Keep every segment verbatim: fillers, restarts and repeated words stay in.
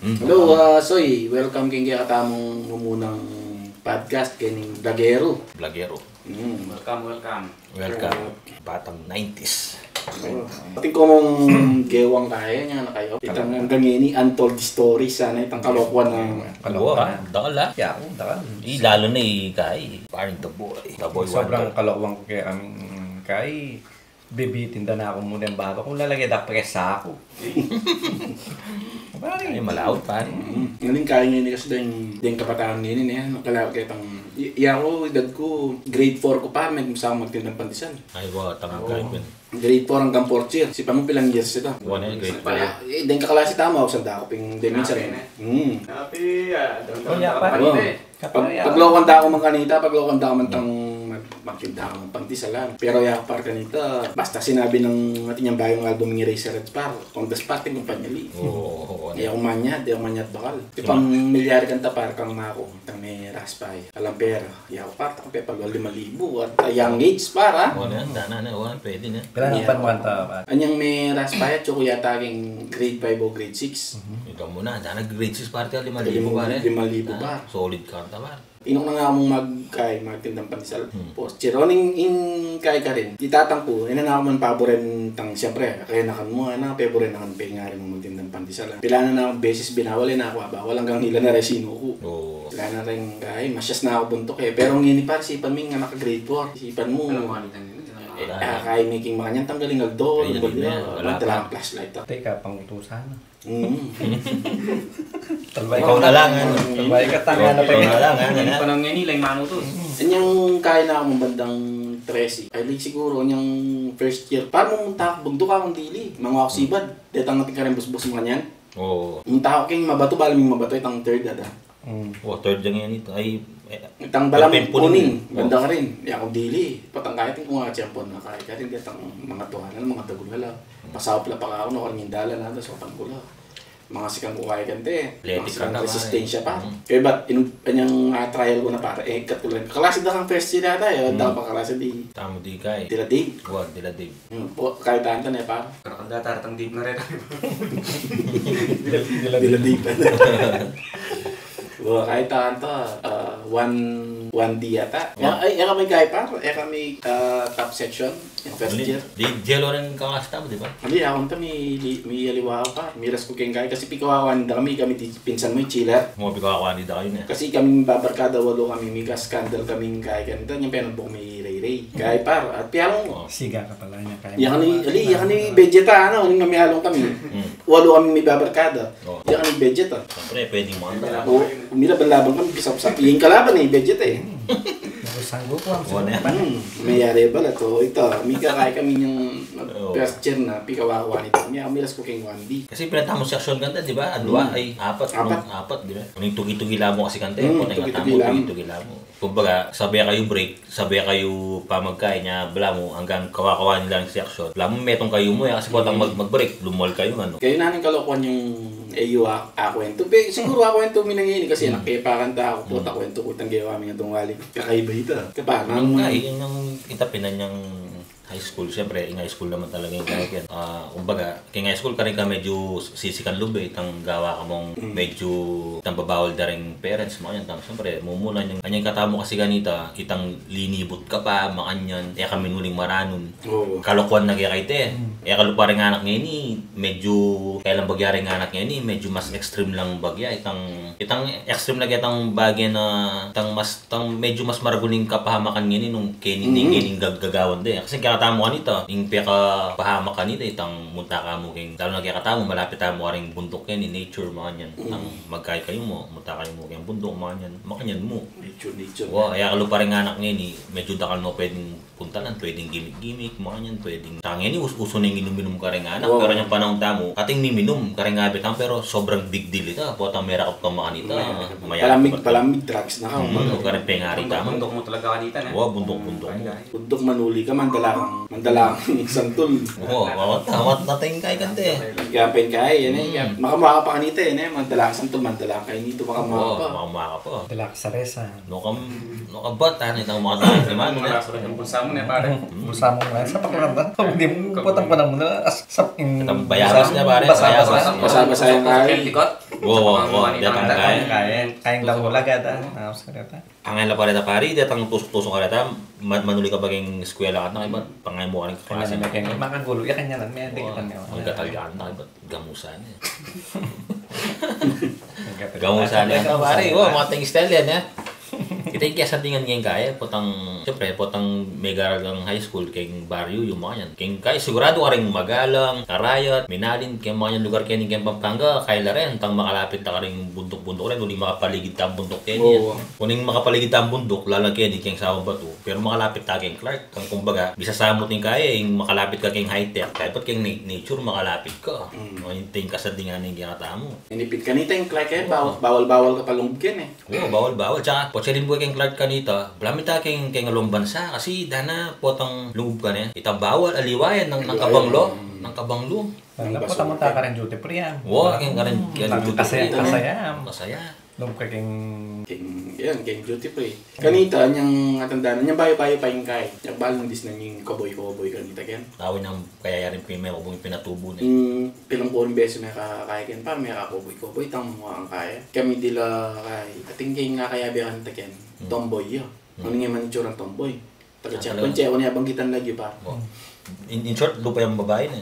Hello, ah, Soy. Welcome keng kekatamung mumunang podcast, keng Blagero. Blagero. Mm. Welcome, welcome. Welcome. Batang nineties. Oh. Atin ku mung gewang kaya nya na kayu. Itang anggang ini, untold stories, sana itang kalokuan na. Kalokuan. Wa, dakal, ah. Ya, dakal. I, lalu na i kay, parang The Boy. The Boy Sobrang Wonder. Kalokuan ku kaya, um, kay, bibitin da na ku muna ing baba ku, lalage da presa ku. Pare. Ay, malaut, pare. Mm. Ngening kaya ngeni kasi deng, deng kabataan ngeni, ne, kalaut kaya tang, i-, ya ku, edad ku, grade four ku pa, me-, umpisa kung magtindang pandesal. Ay, wa, tama ka, Edwin. Grade four anggang fourth year. Sipan mu pilang years ita. Wa na, grade four. Eh, deng kaklase tamu, ausan da ku pin, deng minsan. Grabe, ne? Hmm. Grabe, ah, dang-, Oh, ya, dang-, pare. Wa. Pag, paglokan da ku man kanita, paglokan da ku man tang mag-, magtinda ku man pandesal, ah. Pero ya, par, kanita, basta sinabi nang atin yang bagong album ni Eraserheads, par, on the spot, ing kumpanya li. Oo, oo, oo. Di aku manyad, di aku manyad bakal. Di pamilyar kanta, par, kang maku, tang me-raspa ya. Alam pera, ya aku, par, tang pepalwa lima libu, at a young age, par, ah. Oo na, dana na, oo na, pwede na. Kailangan Yeah. Pan kanta, par. Anyang me-raspa ya, atsu ku yata keng grade five o grade six. Mhm. Ika mu na, dana grade six, par, lima libu, par, eh. Lima libu, par. Solid kanta, par. Inuk na nga mung magkay, magtindang pandesal. Hmm. Posture. O, ning, ing kay karin, i tatang ku, e na naku man paburen tang, siyempre, kaya nakan mu, ana, paburen nakan pin ngari mu magtindang pandesal, ah. Pila na naku beses binawal, e na ku abawal, anggang ila na reng sinuku. Oo. Pila na reng kay, masyas na ku buntuk, eh. Pero ngeni, par, sipan mu ing anak grade four. Sipan mu. Alam mo, ano, ano, ano, ano, Eh, ah, kay making makanyan, tanggaling aldo, Ayun, lumabas ayun, na, wala wala pa. Lang flashlight, ah. Teka, pangutusan na. Mm. Talbay Ikaw ka na lang, ano? Talbay ka, tanga na pa Ikaw yan. na lang, ano, Yung ano? Panahon ngayon, ilang manutos. Anyang kaya na aku bandang trese. Ay, like, siguro, anyang first year. Para mu munta aku, bunduk aku dili. Mangu aku sibad. Detang atin karin busbus makanyan. Oo. Munta aku keng mabato, bala ming mabato, itang third, ada. Mm. O, third yang yan ito. Ay, eh, Itang bala mu kuning, banda karin. Ya aku dili. Patang kaya atin kung nga tiyempo na kaya karin, detang mga tuhanan, mga dagul na la. Pasaup la pa ka aku, no, karin yung dalan na, tas opan ku la. Mga sikan ku kaya kante. Athletic Mga sikan ka na, resistensya pa. Mm. Kaya ba't, in, anyang, ah, trial ku na para, eh, ikat ku la. Kaklase da kang first year yata, eh. Mm. Da ka pa kaklase di. Tamu di ka, eh. Dila di. Wa, dila di. Hmm, po, kaya tanto ne, par. Karakanda, taratang dip na rin. Dila, dila, dila dip. Wa, kaya tanto, ah, one, one D yata. Wa. Ya, ay, ya kami kaya, par. Ya kami, ah, top section. Yung first year. Di, di yelo rin kang asta mo, di ba? Hindi, ako nito, may, may aliwa ako pa. Miras ko keng kaya. Kasi pikawawan da kami, kami di, pinsan mu, chiller. Mo, pikawawan di da kayu na. Kasi kami babarkada, walu kami, may kaskandal kami kaya. Ganito, yung penabok may Ray Ray. Kaya, par, at piyalong mo. Oh. Siga ka pala niya, kaya Yakan ni, mo, ali, yakan ni Vegeta, ano, nung namialong kami. Hmm. Walu kami may babarkada. Oh. Yakan ni Vegeta. Siyempre, pwedeng manda. O, umila, balaban kami, bisap-sap. Yung kalaban eh, Vegeta eh. Naku, sanggup ko, ang Oo, sanggup na. Hmm, may yari pala to. Ito, may kakaya kami yung Oo. First year na, pikawawa nito. May umilas ko keng one D. Kasi pinatamu section kanta, di ba? Ang dua Hmm. ay apat, Apat. Apat, di ba? Ang tugi-tugi la mu kasi kanta, Hmm, kung tugi-tugi tamu, la mu. Tugi-tugi la mu. Kumbaga, sabay kayu break, sabay kayu pamagkain niya, bala mu, anggang kawa-kawa nila ang section. Bala mu, metung kayu mu, eh, kasi potang Hmm. mag-, mag-break, lumol kayu, ano. Kayu na ning kalokuan yung A U a, a kwento. Pe, siguro a kwento mi nang ini kasi Hmm. anak, eh, parang ta ako, Hmm. puta, kwento ku itang gewa mi ngan tungwali. Kakaiba ita. Kapanan Ang mu. nga, yun yung itapinan niyang high school, siyempre, ing high school naman talaga yung kaya yan. Ah, kumbaga, keng high school, karin ka medyo sisikan lub, eh, itang gawa ka mong Mm. medyo itang babawal da ring parents mo, yan, tang, siyempre, mumuna yung, anyang katamu kasi ganita, itang linibut ka pa, makanyan, e kami nuling maranun. Oo. Kalokuan na kaya kaite. Mm. E kalupa ring anak ngeni, medyo, kaya lang bagya ring anak ngeni, medyo mas extreme lang bagya, itang, itang extreme lang itang bagya na, itang mas Tang medyo mas maragul ing kapahamakan ngeni nung keni, Mm. ngeni gag-, gagawan de. Kasi kaya tamu kanita, ing pekapahamak kanita, itang munta ka mu keng, lalo na kaya katamu, malapit tamu karing bunduk keni, nature, makanyan. Mm. Tang magkay kayu mu, munta kayu mu keng bunduk, makanyan, makanyan mu. Nature, nature. Wa, e kalupa ring anak ngeni, medyo dakal no pwedeng puntalan, pwedeng gimik-gimik, makanyan, pwedeng. Saka ngeni, us-, uso na ing inum-inum karing anak, Oo. pero anyang panahun tamu, kating miminum, karing abit tamu, pero sobrang big deal ita, potang merakup ka makanita. Maya, Palamig, palamig drugs na ka, Hmm, kumbaga. Bunduk ka rin pengari Bunduk, tamu. Bunduk mu talaga kanita, ne? Wa, bunduk, bunduk mu. Ay, ay. Bunduk manuli ka, mandala kang, mandala kang santul. Wa, wa, wa, wa, nating kay kante. Kaya pengkay, yan eh. Hmm. Makamuha ka pa kanita, yan eh. Mandala kang santul, mandala kang kainito, makamuha ka Wa, pa. makamuha ka pa. Dala ka sa resa. No kam, no kabat, ano itang mga taas naman, Ang eh. Maraso lang yung bulsa mu, ne, pare? Hmm. Bulsa mu nga, sa pakiramdam. Hindi mo potang pa naman na, as, sa, Itang bayabas na, pare. Basa-basa. Bayabas. Basa-basa yung Sa kay. Pentecost. Wo, wo, wo, datang kaya. Kaya, kaya daw laga ta. Tapos kareta. Ang ela pa reta, pari, datang tusuk-tusuk kareta, ma-, manuli ka pa keng eskwela kata, kaya ba, pangay mu karing kaklase. Kanya na, kanya, makagulo ya, kanya na, may adik kanya. Ang gatal yan, kaya ba, gamusan ya. Gamusan ya, pari, wo, mga ting style yan, eh. Kita ing kasatingan keng kaya, potang, siyempre, potang megaral kang high school, keng baryo, yung mga yan. Keng kaya, sigurado karing Magalang, Arayat, Minalin, keng mga yan lugar keng, keng Pampanga, kaya la rin, tang makalapit ta karing bunduk-bunduk rin, uling makapaligid ta bunduk keng yan. Uling makapaligid ta bunduk, lala keng, keng Sabang Batu, pero makalapit ta keng Clark, kang kumbaga, bisa samut ing kaya, ing makalapit ka keng high-tech, kaya pat keng na-, nature, makalapit ka. O, yung ting kasatingan ning kaya tamu. Inipit kanita ing Clark, eh, bawal, bawal, bawal ka palungub keng, eh. Oo, bawal, bawal. Tsaka, potse rin bu keng Clark kanita, balamu ita keng, keng along bansa, kasi dana potang lungub ka ne. Itang bawal, aliwa yan, nang, nang kabanglo, nang kabanglo. Nang basura. Potang munta ka rin duty free yan. Oo, keng karin, karin duty free. Kasaya, kasaya. Kasaya. Lungub ka keng, keng, yan, keng duty free. Kanita, nyang atandanan, nyang bayu-bayu pa ing kaya. Nyang balu nang disnan ing cowboy-cowboy kanita, ken. Tau nang kaya yaring pin-, mekubung pinatubu ne. Ing pilang puring beses mekakaya ken, par, mekakoboy-koboy, tang mua kang kaya. Kami dila kaya, atin keng kakayabe kanita ken, tomboy ya. Nung e man itsurang tomboy. Taga Chiapas, Chiapas ne, abang kitang lagyu, par. In, in short, lupa yang babai ne.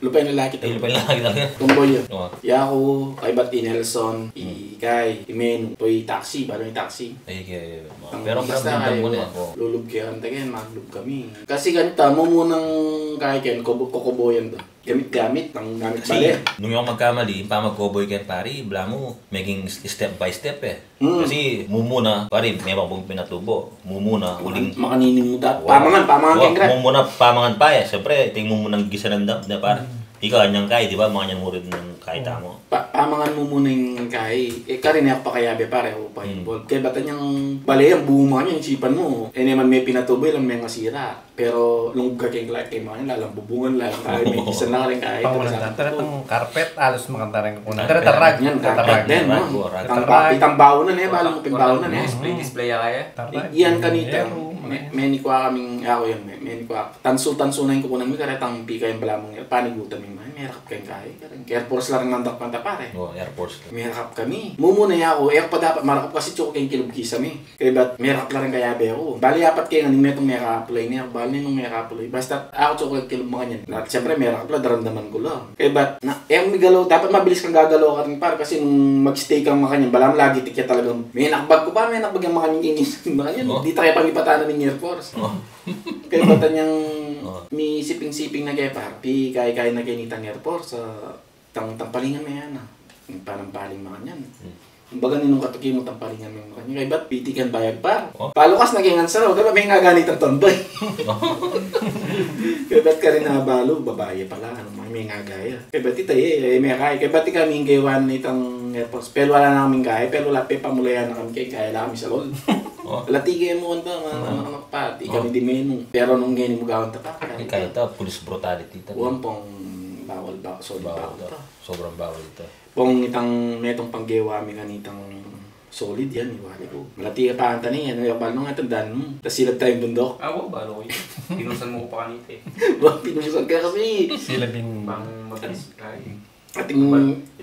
Lupa yang lalaki talaga. Lupa yang lalaki talaga. Tomboy ya. Yaku, kaybat i Nelson, i Kay, i Menu, to i taxi, balu i taxi. Ay, kaya, pero basta kayu, lulub kaya kanita ken, maglub kami. Kasi kanita, mumunang kaya ken, kobo-, kokoboyan da. Gamit-gamit, ang gamit bale. Nung e ku magkamali, ing pamagkoboy ken, pari, balamu, meging step by step, e. Kasi mumuna, pari, mewa pung pinatubu. Mumuna, uling makanini mu da. Pamangan, pamangan ken, kra. Mumuna, pamangan pa, e. Siyempre, iti ing mumunang gisanan da, pari. Ika, anyang kaya, di ba? Makanyan mu rin ing kaya tamu. Pa-, pamangan mumuna ing kaya. E, karin e ku pakayabe, pari, e ku pa involve. Kaya bata nyang bale yang bunga niya, isipan mu. E, ne man me pinatubu, e lang me ngasira. Pero lungub ka ken Clark, keng makanyan, lalang bubungan, lalang kaya, bibisan na rin kaya. Pangunan da, tara tang carpet, alus makanyan rin kunan. Tara, tarag. Yan, tarag din, no? Itang ba-, itang baunan, e, balu mu pin baunan, e. Display, display ya kaya. Yan kanita, me-, menikwa kaming, aku yan, me-, menikwa. Tansu-tansu na ing kukunan mi, karetang pika yang balamu, panigutan mi, man, merakap keng kaya. Air Force la ring mandak panta, pare. O, Air Force la. Merakap kami. Mumuna ya ku, e ku pa dapat marakap kasi tsuku keng kilub kisa mi. Kaybat, merakap la ring kayabe ku. Bali, apat keng anim, metung meka-apply ne, bali nung meka-apply. Basta, aku tsuku keng kilub makanyan. Na, siyempre, merakap la, daramdaman ku la. Kaybat, na, e migalaw, dapat mabilis kang gagalaw karin, par, kasi nung mag-stay kang makanyan, balamu lagi tikya talagang, menakbag ku pa, menakbag yang makanyan, keng makanyan, di tayo pangipatanan ning Air Force. Kaybat anyang misiping-siping na ke, par, pikay-kay na ke nitang Air Force, a, Tang, tampalingan me, ana. Ing panampaling makanyan. Kumbaga, ninung katuki mu, tampalingan me makanyan. Kaybat pitikan bayag, par. Palukas na keng ansaraw, kaybat mengaga nitang tambay. Kaybat karin na balu, babai pala, anu, mengaga ya. Kaybat ita, e, e, mekaya. Kaybat ikami ing gewa nitang Air Force. Pero ala na kaming kaya, pero ala, pepamulayan na kami kaya, kaya la kami salol. Ala, tige mu, anta, mga anak-anak pa, di kami di menung. Pero nung ngeni mu gawan ta pa, kaya ita, police brutality ita. Wampong bawal, ba-, solid bawal ta. Sobrang bawal ita. Pung itang metung panggewa mi kanitang solid yan, iwali ku. Malati ka pa, antani, anu, e ku balu nung atandanan mu. Tas silab tayung bunduk. Awa, balu ku yan. Pinusan mu ku pa kanita, e. Ba, pinusan ka kasi. Silab ing pang mabis, kaya. Ating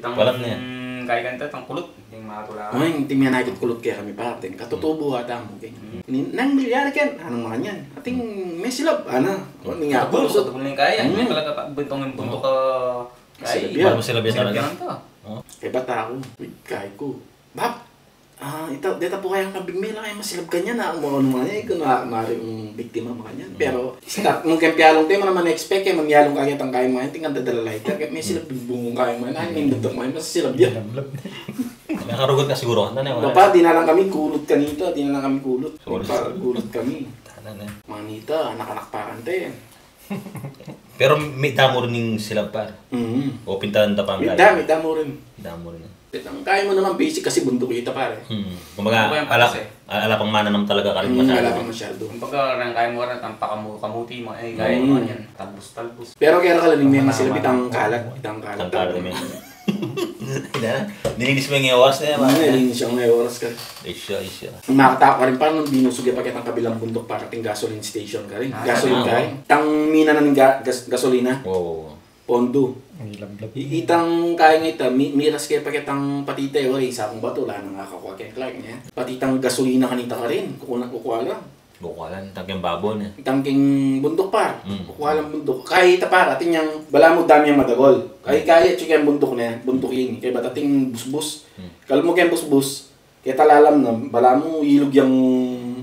balat niya. Kaya kanita, tang kulut. Ing matula. O, ing tingnan na ikit kulut kaya kami pa. Ating katutubu ata mu, kaya. Ni-, nang milyari ken, anung makanyan? Ating mesilab, ana. O, ning katutubu, katutubu ning kaya. May talaga pa, bunduk, bunduk ka. Silab yan. Balu mu silab yan talaga. Silab yan ta. O. Kaybat aku, kaya ku, Bab, a, ita, deta pu kayang kambing me, la kaya masilab kanyan, a, mo, anu, makanyan, e ku na, mari ing biktima makanyan. Pero, start, nung keng piyalung te, e mu naman expect, e, manyalung kaya tang kaya makanyan, tingnan dadala lighter, kaya mesilab ing bungung kaya makanyan, a, ing bunduk makanyan, masilab yan. Makarugut ka siguru, anu, e, ba, par, dinalan kami kulut kanita, dinalan kami kulut. Sorry, sorry. Kulut kami. Manita, anak-anak pa kante. Pero mita mu rin ing silab, par? Mm. O pintalan ta pa ing kaya? Mita, mita mu rin. Mita mu rin. Ang kaya mu naman basic kasi bunduk ita, pare. Hmm. Kumbaga, ala, ala pang mananam talaga karin masyado. Ala pang masyado. Kumbaga, ang kaya mu karin, ang pakamu-, kamuti, mga, e, kaya mu yan. Talbos-talbos. Pero kaya kala ning mema silab itang kalat, itang kalat. Itang kalat, e. Nilinis mu ing oras na yan, pare. Nilinis yang oras ka. Isya, isya. Makita ku karin, pare, nung binusug ya pa ketang kabilang bunduk, pare, ating gasoline station karin. Gasoline karin. Tang mina na ning ga-, gas-, gasolina. O, o, o. Pondo. Milablab. I-, itang kaya nga ita, mi-, miras ke pa ketang patite, o, isapung batu, ala nang akakua keng Clark ne. Pati itang gasolina kanita karin, kukua, kukua la. Kukua la, itang keng babo ne. Itang keng bunduk, par. Mm. Kukua lang bunduk. Kaya ita, par, atin yang, balamu dam yang madagul. Kaya, kaya, atsu keng bunduk ne, bunduk ini. Kaya bat atin busbus. Mm. Kalu mu keng busbus, keta lalam na, balamu ilug yang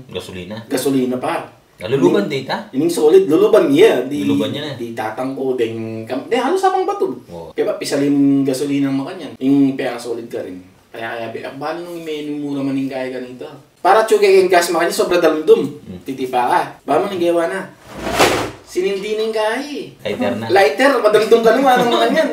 gasolina. Gasolina, par. Luluban de ita? Ining solid, luluban ya. Di, luluban ya na. Di tatangku, deng kam-, deng halos apang batu. Oo. Kaya ba, pisalin gasolina makanyan. Ing peka solid karin. Kaya, kaya, be, akbal nung menu mura man ing kaya kanita. Para atsu keng gas makanyan, sobra dalumdum. Hmm. Titipa ka. Ba mu ning gewa na? Sinindi ning kaya. Lighter na. Lighter, madalumdum ka nung manung makanyan.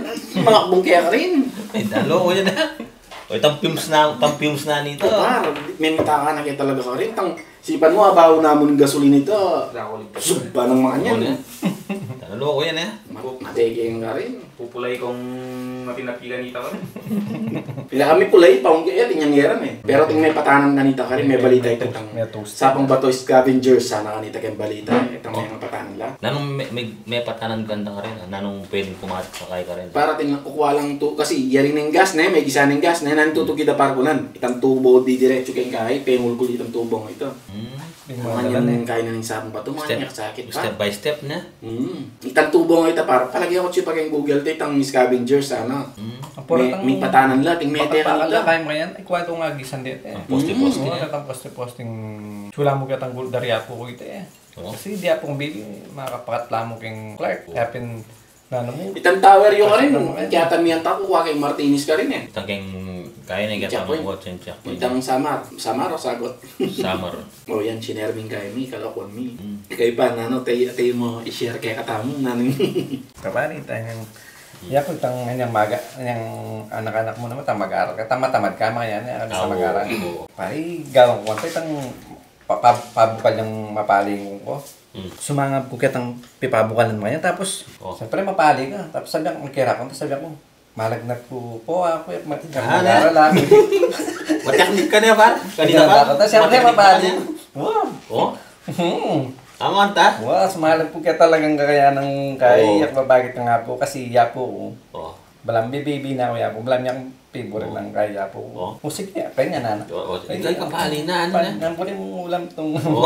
Manakbung kaya karin. Ay, dalo, o yan na. O, itang fumes na, itang fumes na nita. Par, memita ka na kaya talaga karin. Itang, sipan mu, abaw na mu ning gasolina ita. Sugba nang makanyan. O, yan. Dalo, o yan, e. Ma-, mateke karin. Pupulay kung matinapi kanita karin. Pila kami pulay, paung kaya, atin yang geran, e. Pero atin mepatanan kanita karin, mebalita ita itang. Sapung batu, scavengers sana kanita keng balita, e. Itang mepatanan la. Nanung me-, me-, mepatanan kanita karin, a? Nanung pwedeng kumakat sa kaya karin? Para atin kukua lang tu-, kasi yari neng gas ne, megisa neng gas ne, nanung tutug ita, par, kunan. Itang tubo didiretsu keng kaya, pengulkul itang tubo ita. Hmm. Makanyan kaya na ning sapung batu, makanyan sakit, par. Step by step na. Hmm. Itang tubo ita, par. Palage ku atsu pa keng Google, te, itang scavengers, sana. Hmm. Mepatanan la, atin mete kanita. Kaya makanyan, ay, kua ito nga gisan dete. Itang poste-poste na. Itang poste-poste. Sula mu ketang gul-, dari apu ku ita, e. Oo. Kasi di apu ku bili, makapakat la mu keng Clark. Oo. Kaya pin- Nanu mu? Itang tower yu karin, kaya tamian ta ku, kua keng Martinez karin, e. Itang keng, kaya na, kaya tamian ku, check-check ku. Itang Samar, Samar o Sagot? Samar. O, yan, shiner mi kaya mi, kalakuan mi. Hmm. Kaya pa, nanu, te, te mu i-share kaya katamu, nanu. Kabali, itang, ya ku, itang, yang maga, yang anak-anak mu naman, itang mag-aral ka, tamad-tamad ka, makanyan, e, sa mag-aral. Oo. Pari, gawan ku, itang pa-, pa-, pabukal yang mapali ku. Hmm. Sumangab ku ketang pipabukalan makanyan, tapos, siyempre, mapali ka. Tapos sabi ku, kera ku, tapos sabi ku, malagnat ku pu aku, e, mat-, mag-aral aku. Mateknik ka na, par? Kanita pa? Tapos siyempre, mapali. Wow. O? Hmm. Tama ta? Wow, sumalab ku keta talagang kakayanan kaya, e, babagit nga pu, kasi ya pu ku. O. Balam bibibi na ku ya pu, balam yang favorite nang kaya pu. O. Musik ya, kanya na na. O, o. Ay, kaya kapali na, ano na? Nang puli mung ulam tung. O.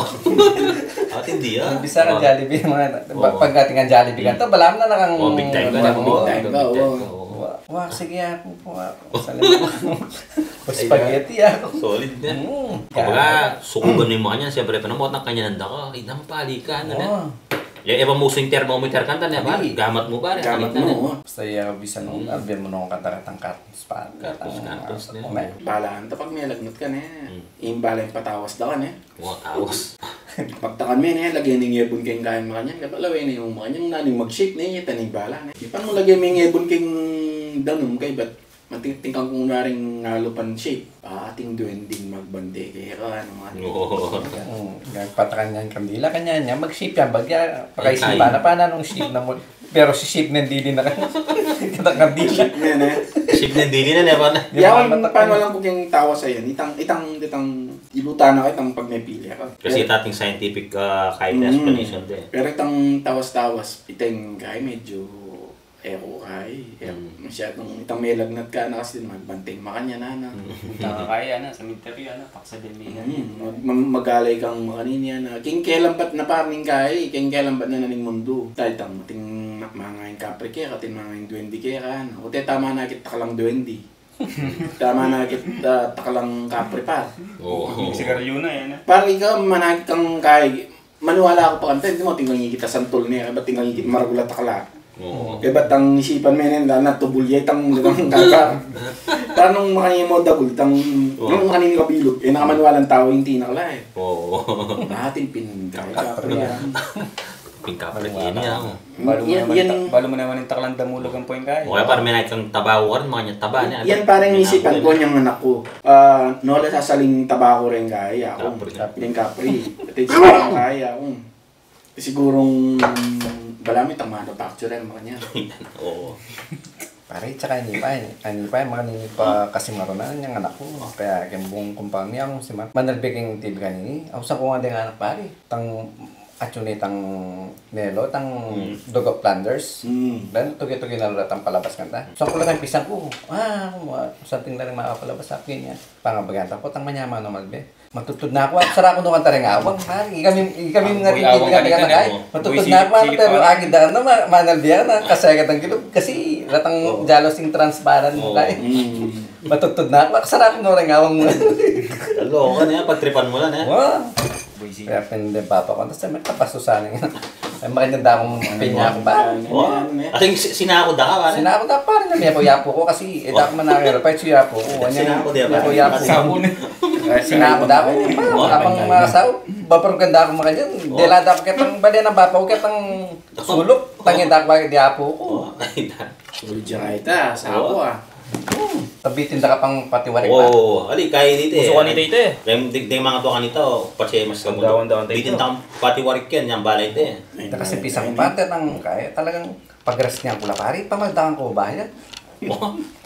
Atin di, a? Bisa ka Jollibee, mga, pag-ating ang Jollibee ka, ta, balam na na kang big time ka na, big time ka, o. Wa, wa, sige ya pu, wa. Salamat. Spaghetti ya. Solid na. Mm. Kumbaga, sukuban mu yung makanyan, siyempre, pa na mo, at nang kanya nanda ka, ay, nang pali ka, ano na? O. Ya, e pa mu usu ing thermometer kanita, ne, pare? Gamat mu, pare. Gamat mu, o. Basta ya, bisan nung, albe mu nung kataratang karton, pare. Karton, karton, ne? Bala, anta pag melagnat ka, ne? Hmm. Ing bala ing patawas da ka, ne? O, tawas. Pagtakan me, ne, lage ne ing ebun keng kayang makanyan, kaya pala, we, ne, yung makanyan, nanu ing mag-shape, ne, ita ne ing bala, ne? Ipan mu lage me ing ebun keng danum, kaybat Matitingkang kung waring alupan shape. Ating duwending magbante keka, ano nga. Oo. Hmm, nagpatakan yang kandila, kanyan, mag-shape yang bagya. Pakaisipan na pa, nanung shape na mu. Pero si shape neng dili na kanya. Kita kandila. Shape neng dili na, ne, pa na. Yawan, paano lang kung yung tawas ayan? Itang, itang, itang ilutan na kayo, itang pag may pili ako. Kasi ita ating scientific, ah, kind of explanation din. Pero itang tawas-tawas, itang kaya medyo E ku kaya, e, masyadung itang melagnat ka na kasi magbante makanyan na. Itang kaya na, sementeryo na, paksa din mi. Hmm, mag-, mag-, magalay kang makanini na. King kelan bat na parning kaya, king kelan bat na naning mundu. Dahil itang ating ma-, mangain kapre keka, ating mangain duwende keka, ano. Kute tama na kit takalang duwende. Tama na kit, ah, takalang kapre, par. Oo. Sigarilyo na, yan, ah. Par, ika, manakit kang kaya, maniwala ka pa kanita, di mo, tingnan kita santol niya, kaya ba tingnan kita maragul a takla? Oo. Kaya ba tang isipan me nen, na, natubul ya, itang, itang kaka. Paano makanimo dagul, itang, nung makanini kabilog, e, nakamaniwalang tau, ing tinakla, e. Oo. Atin pin kaya, kapre, yan. Pin kapre, yan, yan. Balu mu naman ing ta-, balu mu naman ing taklang damulug ampong kaya. O, kaya parang may nakit kang tabaku karin, makanyan taba, ne? Yan parang isipan ku, yang anak ku. Ah, nola sasaling tabaku rin kaya, aku. Kapre. Rin kapre. Ito yung kaya, aku. Sigurung balamu itang manufacturer, makanyan. Oo. Pare, tsaka ini pa, ini pa, makanini pa kasi marunan yang anak ku. Kaya keng bung kumpanya ku, si ma-, manalbe keng T V kanini. Aku sa ku nga deng anak, pare. Tang Atsu na itang Nelo, itang Dog of Flanders. Hmm. Dan tugi-tugi na la tang palabas kanta. So, aku la tang pisang ku. Ah, something la ring makapalabas sa akin yan. Pangabayan ta ku, tang manyaman naman, be. Matudtud na ku, sara ku no kanta ring awang, pari. Ikami, ikami nga awang kanita, kanita, kanita, kanita. Matudtud na ku, pero agid na, ma-, manalbian na, kasi katang kilub, kasi ratang jalos ing transparent mu kaya. Matudtud na ku, sara ku no ring awang. Lalo, kan ya, pagtripan mu la, ne? Wa. Kaya pin de papa ku, tas may tapasusan nga. Ay, makanyan da kung pinya ku, pari. Wa. Ating si-, sinaku da ka, pari? Sinaku da, pari, na miyaku yapu ku kasi, e, da ku manakira pa, itsu yapu ku. Sinaku da, pari. Miyaku yapu ku. Sabun. Sinaku da ku, pari. Wa. Apang masaw, baparugan da ku makanyan. Dela da ku ketang, bale na bapa ku ketang suluk, tangin da ku di yapu ku. Wa. Uli ja ita, saku, ah. Hmm, tabitin da ka pang patiwarik pa. Oo, ali, kaya dito, e. Uso kanita ita, e. Kaya ding, ding mga tuwa kanita, o, patse mas kamundo. Bitin da kang patiwarik yan, yang balay ita, e. Kasi pisang pate, tang kaya talagang pagras niya ku la, pari, pamaldakan ku ba yan?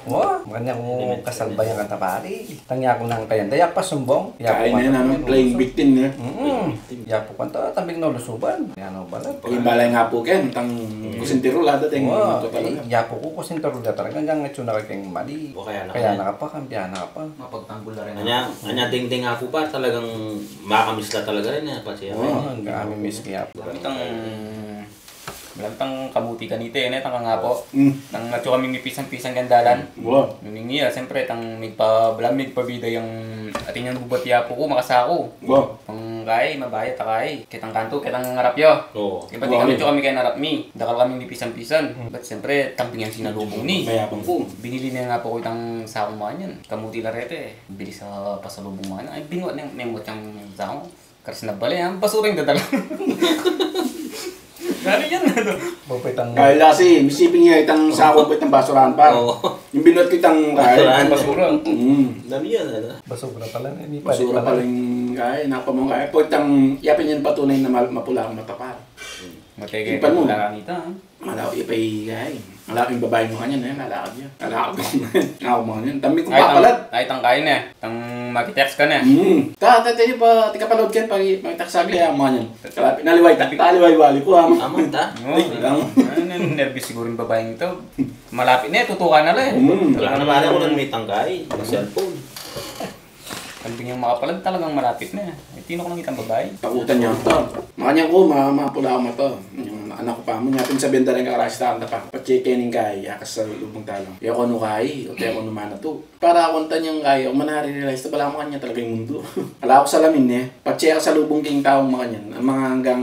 Wa, makanyan ku kasalbayan kanta, pari. Tangya ku nang kayan, daya pa sumbong. Kaya na, ano, playing victim, ne? Mm. Yapu ku kanta, tambing no lusuban. Yan, o, balat. Pag imbalay nga pu ken, tang kusintiru la, dating. Wa, ito talaga. Yapu ku kusintiru la talaga, hanggang itsu na keng mali. O, kaya na, kaya na ka pa, kambiyan na ka pa. Mapagtanggol la rin. Anya, anya dingding aku pa, talagang makamiss la talaga rin, e, pati ako. Wa, hanggang amimiss kaya. Itang Balam tang kamuti kanita, e, ne, tang kangapo. Mm. Tang atsu kami mipisan-pisan keng dalan. Wa. Mimingi, a, siyempre, tang migpa-, balam migpabida yang atin yang bubat yapu ku, makasaku. Wa. Tang kai, mabayat a kai. Ketang kantu, ketang arap yu. Oo. Ibat di kami, atsu kami keng arap mi. Dakal kami mipisan-pisan. Mm. Bat siyempre, tambing yang sinalubung ni. Mayabang ku. Binili ne yang apo ku itang saku makanyan. Kamuti la reta, e. Bilis a pasalubung makanyan. Ay, binuat ne, ne, buat yang saku. Karas na bale, ang basura ing dadala. Ano yan, ano? Bapay tang Kaya kasi, misiping niya itang saku pa itang basurahan pa. Oo. Yung binuat kitang kaya. Basurahan. Basura. Mm. Dami yan, ano? Basura pala, hindi pa Basura pala. Pala yung kaya, napamang kaya. Po itang, yapin yung patunay na mal-, mapula ang mata pa. Matay kayo Ipan mo. Pala kanita, ha? Malaw ya pa i-, ay, malaw ing babai makanyan, e, lalakad ya. Lalakad ya. Aku makanyan. Tambing ku Ay, tang, papalat. Ay, tang kain, e. Tang makitext ka na. Hmm. Ta, ta, ta, pa, tika pa load ken, pa, pa text saglit, e, makanyan. Kalapit na liway, ta, ta, liway, balik ku, ha. Aman, ta? Oo. Ay, lang. Ay, nen-, nervous siguro ing babaing ito. Malapit na, e, tutukan na la, e. Hmm. Wala na, pare, aku lang may tangkay. Mag-cellphone. Tambing yang makapalag talagang malapit na. E, tino ku nang itang babai. Takutan ya ita. Makanyan ku, ma-, mapula ang mata. Yung anak ku pa mu, nya pin sabian da rin kaklase ta, anda pa. Patse keni ing kai, akas sa lubung talang. E ku anu kai, o te ku anu manatu. Para aku anta niyang kai, o manari-realize ta, balamu makanyan talaga ing mundu. Ala ku salamin, e. Patse ka sa lubung king taung makanyan. Ang mga hanggang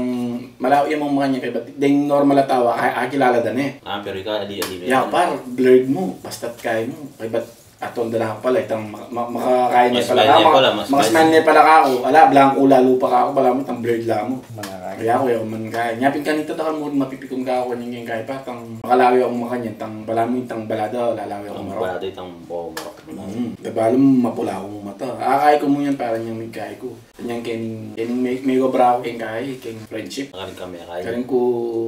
malaw ya mung makanyan, kaybat deng normal a tau, a-, akilala da ne. Ah, pero ika, adi, adi, Ya, par, blurred mu, basta't kai mu. Kaybat Aton da na pala, itang maka-, ma-, makakain ne pala ka, ma-, makasmile ne pala ka aku. Ala, blangku lalu pa ka aku, balamu itang blurred la mu. Kaya aku, e ku man kaya. Nya pin kanita dakal mu rin mapipikun ka aku, kanyang kaya pa, tang makalawi aku makanyan, tang balamu itang balada, lalawi aku marok. Balada itang marok. Mm, da balu mapula aku mata. Akay ku mu yan, parang yang migkay ku. Kanyang kening, kening may, may obra aku keng kay, keng friendship. Karing kami, kay. Karing ku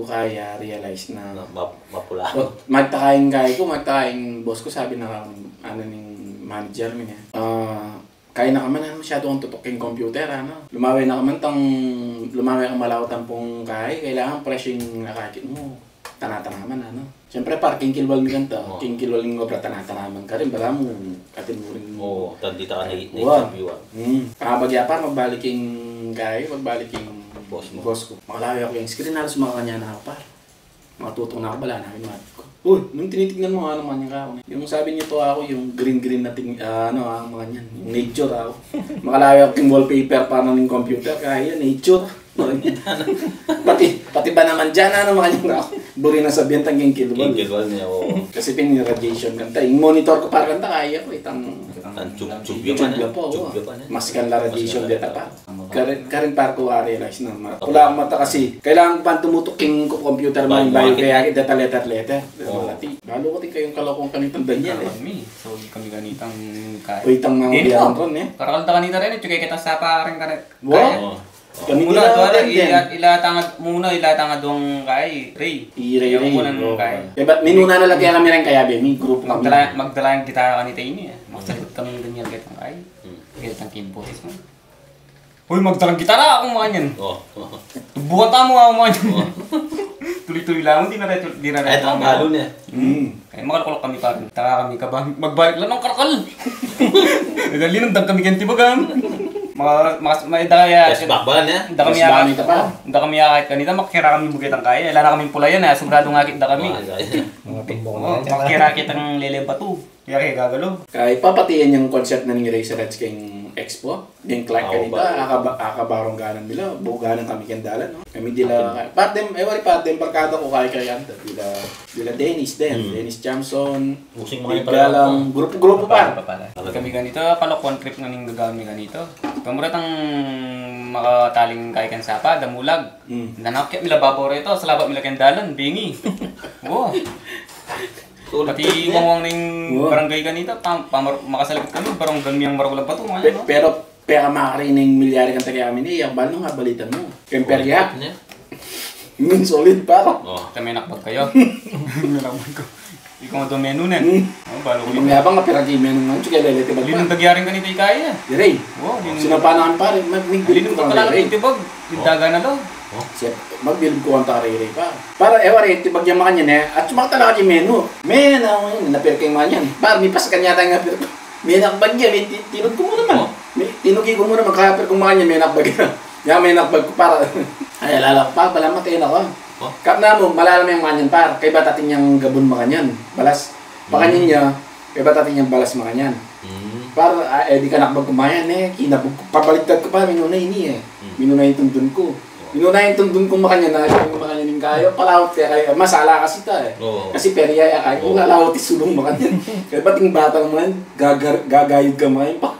kaya realize na. Na, map-, Mapula. Magtaka ing kay ku, magtaka ing boss ku, sabi na, anu ning manager mi ne, ah, kay na ka man, anu, masyadu kang tutuk king computer, anu. Lumawe na ka man tang, lumawe kang malawa tampung kay, kailangan fresh ing akakit mu. Tana-tana man, anu. Siyempre, par, king kilwal mi kanta, king kilwal ing obra, tana-tana man karin, balamu, atin mu rin. Oo, tandita ka na, na-interview, ah. Hmm. Pangabagya, par, magbalik ing kay, magbalik ing boss mu. Boss ku. Makalawe aku king screen, halos makanyan na aku, par. Matuto na aku, bala na, mat ku. Uy, nung tinitignan mu, anu man yang kaku, yung sabi niya to aku, yung green-green na ting-, ah, anu, ah, mga yan, yung nature aku. Makalawe aku king wallpaper pa ning computer, kaya nature. Pati, pati ba naman dyan, anu, mga yan, aku. Buri na sabihan tang king kilwal. King kilwal niya, oo. Kasi pin radiation kanta. Yung monitor ku, par, kanta, kaya ku, itang Ang tube, tube pa na. Tube pa, oo. Tube pa na. Mas kan la radiation deta, par. Karin, karin, par, ku a-realize na ma-, pula ang mata kasi kailangan pa tumutuk king computer mo, bayu kaya kita letter-letter. Oo. Malati. Lalo ko din kayong kalokong kanitang Daniel, e. Kami, so, kami kanitang kay. O, itang mga biyaran ron, e. Karakal ta kanita rin, e, tsukay kita sa pa rin karit. Wow. Kaya. Oo. Kami muna, ila, ila tangad muna, ila tangad dong kay, Ray. I Ray, Ray. Muna nung kay. E, ba't minuna na lagi kami rin kaya, be? May grupo kami. Magdala, magdala yung gitara kanita ini, e. Magsagot kami ng Daniel kitang kay. Hmm. Kitang keyboardist, no? Hoy, magdalang gitara, aku makanyan. O. Tubukan tamu, aku makanyan. O. Tuloy-tuloy lang, di na reto, di na reto. Eto ang balo niya. Hmm. Kaya makalukulok kami, pare. Taka kami kaba, magbalik la nang karakal. Dali nang dang kami kanita baga. Maka-, makas-, may da kaya. Yes, bakbalan niya. Da kami. Yes, ya-, bakbalan ita pa. Da kami ya kahit kanita, makakira kami bugay tang kaya. Ala na kaming pulayan, eh. Sobrado nga akit da kami. Mga tumbok na. O, makakira kitang lele batu. Kaya kaya gagalo. Kaya ipapatian yang concert na ning Eraserheads keng Expo. Deng Clark kanita, aka ba-, aka barong ganan mila, buganan kami keng dalan, no? Kami dila, parte, e, wari parte, barkada ku kaya kaya, dila, dila Dennis din, Dennis Jamson, using mga galang, grupo-grupo pa. Kami kanita, kalokohan trip na ning gagawan mi kanita. Pamuretang makataling kaya keng sapa, damulag. Nanakyat mila babo reto, salabat mila keng dalan, bingi. O. Pati wangwang ning barangay kanita, pa-, pamar-, makasalakit kami, barangay mi yang marulang batu, mga yan, no? Pero, pera makari ning milyari kanta kaya kami ni, yang balo nga balita mu. Keng perya. Min solid pa. O. Kami nakbag kayo. Minakbag ko. Ikaw nga domenu nen. O, balo ko yun. Mayabang nga pera di menu nga, tsaka lele, tibag pa. Linang tagyaring kanita ikaya. Dire. O, linang. Sinapanangan pa rin, mag-, magbilib ko kang rere. Linang tagyaring tibag, lindagan na lo. O. Siya, magbilib ko kang rere pa. Para, e, wari, tibag yang makanyan, e. At sumakta la ka di menu. Menu, napirking makanyan. Para, mipas kanya tayo nga pirking. Menakbag ya, mi ti-, tinud ku mu naman. O. Mi-, tinuki ku mu naman, kaya pirkung makanyan, menakbag ya. Ya, menakbag ku para. Ay, alala ku pa, balamu atin aku. O. Kap na mu, malalam yang makanyan, par. Kaybat atin yang gabun makanyan. Balas, makanyan ya, kaybat atin yang balas makanyan. Par, a, e, di kanakbag ku makanyan, e. Kinabug ku, pabaligtad ku pa, minuna ini, e. Minuna ing tundun ku. Minuna ing tundun ku makanyan, na, makanyan ing kayo, palawat kaya kayo, masala kasi ta, e. O. Kasi perya ya kayo, kung lalawat ing sulung makanyan. Kaybat ing batang makanyan, gagar-, gagayud ka makanyan pa.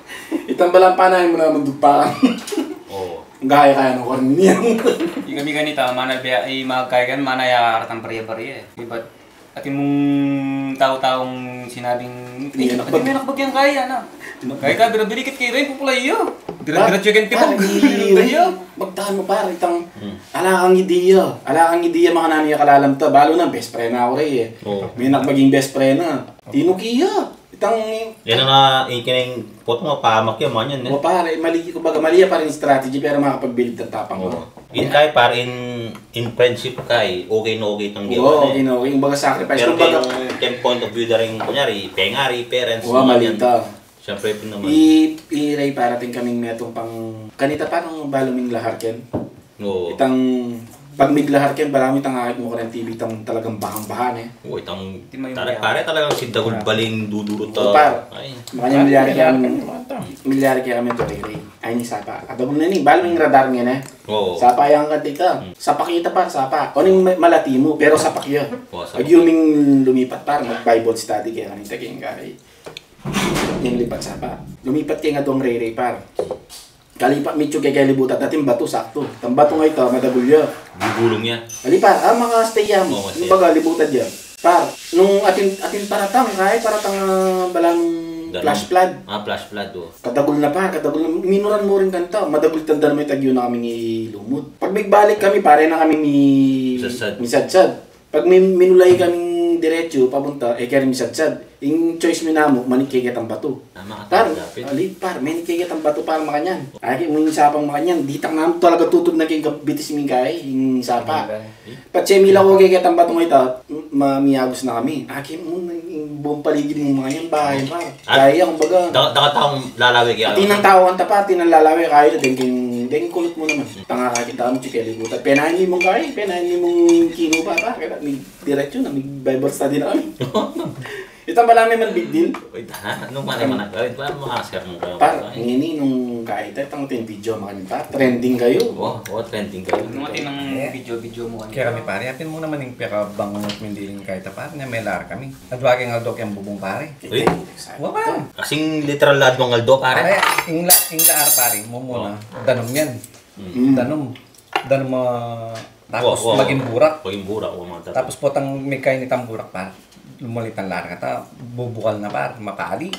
Itang balang panay mu naman dupakan. O. Gaya kaya no, Cornelian. Ikami kanita, mana biya-, i, magkaya kan, mana ya karatang barya-barya, e. Ibat, atin mung tau-taung sinabing, "Ay, menakbag yang kaya na." Kaya ka, bira-birikit kaya rin, pupula iyo. Bira-diretso keng tibag. Magtahan mu, par, itang, ala kang ideya. Ala kang ideya, makananu ya kalalam ta. Balo na, best friend na aku re, e. O. Menakbag ing best friend na. Tinuki ya. Itang yan na, ikining potang mapahamak ya, makanyan, e. O, pare, mali, kumbaga, mali ya pa rin strategy, pero makapagbilib tang tapang. O. In kay, pare, in, in friendship kay, okay na okay tang gawa, e. O, okay na okay. Kumbaga, sacrifice. Pero kumbaga, keng, keng point of view da rin, kunyari, pengari, parents, o, makanyan. Mali ta. Siyempre, pin naman. I, i, Ray, para atin kaming metung pang, kanita pa nung balo ming lahar ken. O. Itang, pag miglahar ken, balamu itang akit mu karen T V, itang talagang bahang-baha ne. O, itang, pare, talagang si dagul baling dudurut. O, par. Ay. Makanya milyari kaya kami, milyari kaya kami to, Ray. Ay, ini sapa. Kadagul na ini, balo ming radar ngeni, e. O. Sapa yang kanita. Sapa kita, par, sapa. O, ning ma-, malati mu, pero sapa kita. O, sapa. Agyu ming lumipat, par, mag-Bible study kaya kanita, kaya kaya. Ning lipat sapa. Lumipat keng adwang rere, par. Kalipat mitsu keng kalibutan, atin batu saktu. Itang batu nga ita, madagul ya. Gugulung ya. Ali, par, a, maka-stay ya mu. O, stay. Kumbaga, libutan ya. Par, nung atin, atin paratang, kaya paratang, a, balang flash flood. A, flash flood, o. Kadagul na, par, kadagul na. Minuran mu rin kanita, madagul tanda na may tagyu na kaming ilumud. Pag migbalik kami, pare na kami mi-, misadsad. Misadsad. Pag mi-, minulay kaming diretsu, papunta, e kaya rin misadsad. Ing choice mi namu, manik keketang batu. Tama ka, par, ali, par, manik keketang batu, par, makanyan. Aki mu ing sapang makanyan, ditak namu talaga tutud na keng bitis ming kai, ing sapa. Patse mila ko keketang batu nga ita, ma-, miyagus na kami. Aki mu, ing buong paligid mu makanyan, bahay, par. Kaya, kumbaga. Daka-, daka taung lalawe kaya. Atin nang tau kanta, par, atin nang lalawe, kaya, deng king, deng kulut mu naman. Tanga ka kita mu, tsi kalibutan. Penayan mi mung kai, penayan mi mung kinuba, par, kaya, mi-, diretsu na, mi-Bible study na kami. Itang balamu man big deal. Uy, tahan, nung mana man nagkawin, par, mga sermon kayo. Par, ngeni nung kai ta, itang atin video makanyan, par, trending kayu. O, o, trending kayu. Nung atin nang video-video mu kanyan. Kaya kami, pare, atin mu naman ing pekabangungot ming diling kai ta, par, ne, melar kami. Adwa keng aldo keng bubung, pare. Uy. Wa, pare. Kasing literal na adwang aldo, pare. Pare, ing la-, ing laar, pare, mumuna, danum yan. Danum. Danum, a, tapos maging burak. Maging burak, o, mga danum. Tapos potang migkainit ing burak, pare. Lumulitang laar kata, bubukal na, pare, mapali.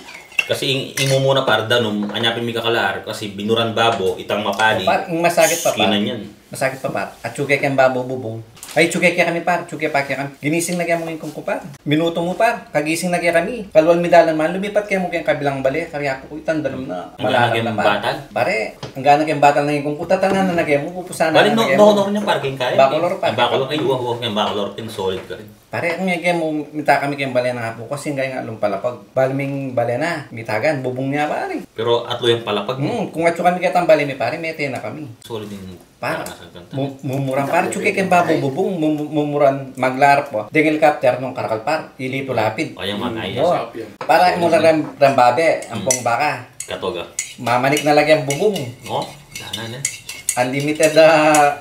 Kasi ing, ing mumuna, pare, danum, anya pin mikakalaar, kasi binuran babo, itang mapali. Pare, ing masakit pa, pare. Skinan yan. Masakit pa, pare. Atsu ke keng babo bubung. Ay, tsuke kekami, par. Tsuke pa kekami. Ginising na kemu ing kung ku, par. Minutu mu, par. Kagising na kekami. Kalwal mi dalan man, lumipat kemu keng kabilang bale. Karya ku, itang dalum na. Malalam na, par. Pare, angga na keng batal na ing kung ku, tatangan na kemu, pupusanan na kemu. Bale, no, no, no, par, keng kaya. Bacolor, par. Bacolor, ay, wag, wag, keng Bacolor, pin solid ka rin. Pare, kung kemu, minta kami keng bale nang apu ku, kasi kaya nga lumpalapag. Bale ming bale na, mitagan, bubung na, pare. Pero atlu yang palapag, no? Hmm, kung atsu kami ketang bale mi, pare, mete na kami. Solid ing Par, mumuran, par, tsuke keng babu bubung, mumuran, maglarap, o. Deng helicopter nung karakal, par, ilitu lapid. O, yang magaya. Para mula reng babe, ampong baka. Katoga. Mamanik na lagi ing bubung. O, dana na. Unlimited, a,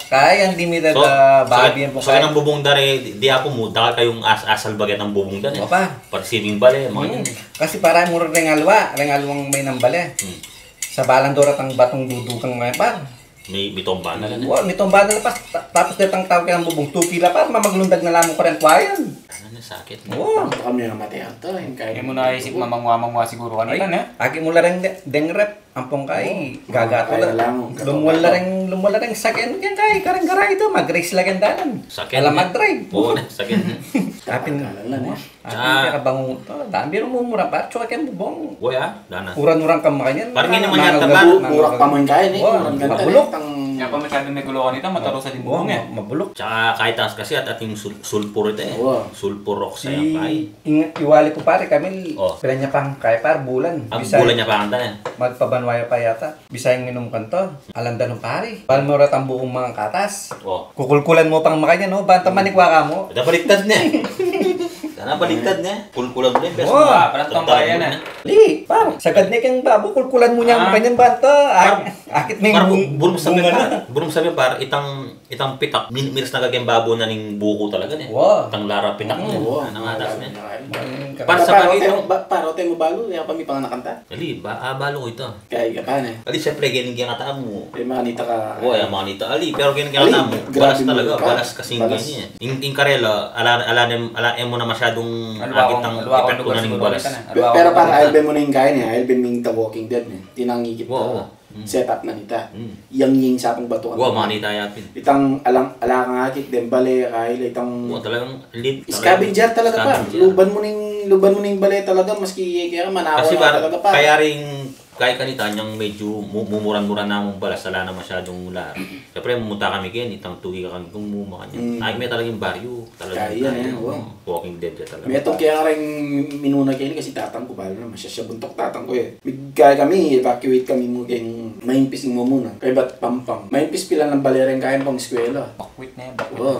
kaya, unlimited, a, babi, ampong kaya. So, keng bubung da re, di, di apu mu, dakal kayung asal baget ing bubung da re. Opa. Pati sibing bale, mga ganyan. Kasi para mura reng alwa, reng alwang may nang bale. Sa balang dora tang batung dudugang, mga par. Mitomba na la. Wa, mitomba na la, pas, tapos detang tau keng bubung, tuki la, par, mamaglundag na la mu kareng kwayan. Ano na, sakit na. Wa. Kami nga mate ata, ing kaya. Kaya mu na isip mamangwa-mangwa siguru kanita, ne? Agi mu la reng deng rep, ampong kay, gagato la. Lumwal la reng, lumwal la reng saken, keng kay, kareng garay ita, mag-race la keng dalan. Saken. Ala mag-drive. O, saken. Apin. Atin kaya kabangu to, dambi reng mumura, par, tsuke keng bubung. Wa, a, dana. Uran-uran ka makanyan. Par, ngeni manyatam, par. Mura pa mu ing kaya, ne? Mabuluk. Kaya pa masyadung megulo kanita, matarus a ding bubung, e. Mabuluk. Tsaka kaya tas kasi at ating sulpur ita, e. Sulpur oxide, e. Iwali ku, pare, kami, pilan ya pang kaya, par, bulan. Bulan ya pang, e. Magpabanwa ya pa yata. Bisayang minum kanita, alandan, pare. Bang mura tang bukung mangkatas. O. Kukulkulan mu pang makanyan, no? Bang tamanik wa ka mu. Dana baliktad ne. Dana baliktad ne. Kulkulan mu ne, bes. O, parang tambayan ne. Li, par. Sagad ne keng babu, kulkulan mu ne makanyan, bang ta. Akit ne ing bunga na. Bunga na, par. Itang Itang pitak, miras na keng babu na ning buku talaga, ne? Wa. Itang lara pitak, ne? Wa. Nangatas, ne? Para sa bagay, paro, te mu balu, ya pa mi panganakan ta? Ali, ba, a, balu ku ita. Kaya ka pa, ne? Ali, siyempre, keng kekatamu. E, manita ka. Wa, ya, manita, ali, pero keng kekatamu, balas talaga, balas kasing keni, e. Ing, ing karela, ala, ala, ala, e mu na masyadung akit ing epektu na ning balas. Pero para albe mu na ing kaya, ne? Albe mu ing The Walking Dead, ne? Tinangikit. Wa, wa. Set up na nita. Yang, yang sapang batu kan. Wa, manita ya pin. Itang alang, alang akit deng bale, kaya itang. Wa, talagang lit, scavenger talaga, par. Luban mu ning, luban mu ning bale talaga, maski kaya manawa talaga, par. Kasi, par, kaya ring, kaya kanita, yang medyo mumuran-muran na mung balas, ala na masyadung lara. Siyempre, mumunta kami keni, itang tuki ka kang tung mu, makanyan. Ay, me talagang baryo. Talagang kaya, e, wa. Walking Dead ya talaga. Metung kaya ring minuna keni kasi tatang ku, balu na, masyasya buntuk tatang ku, e. Kaya kami, evacuate kami mu keng Maimpis ing mumuna. Kaybat Pampang. Maimpis pilan lang bale reng kaya pang eskwela. Bakwit ne, bakwit. Wa.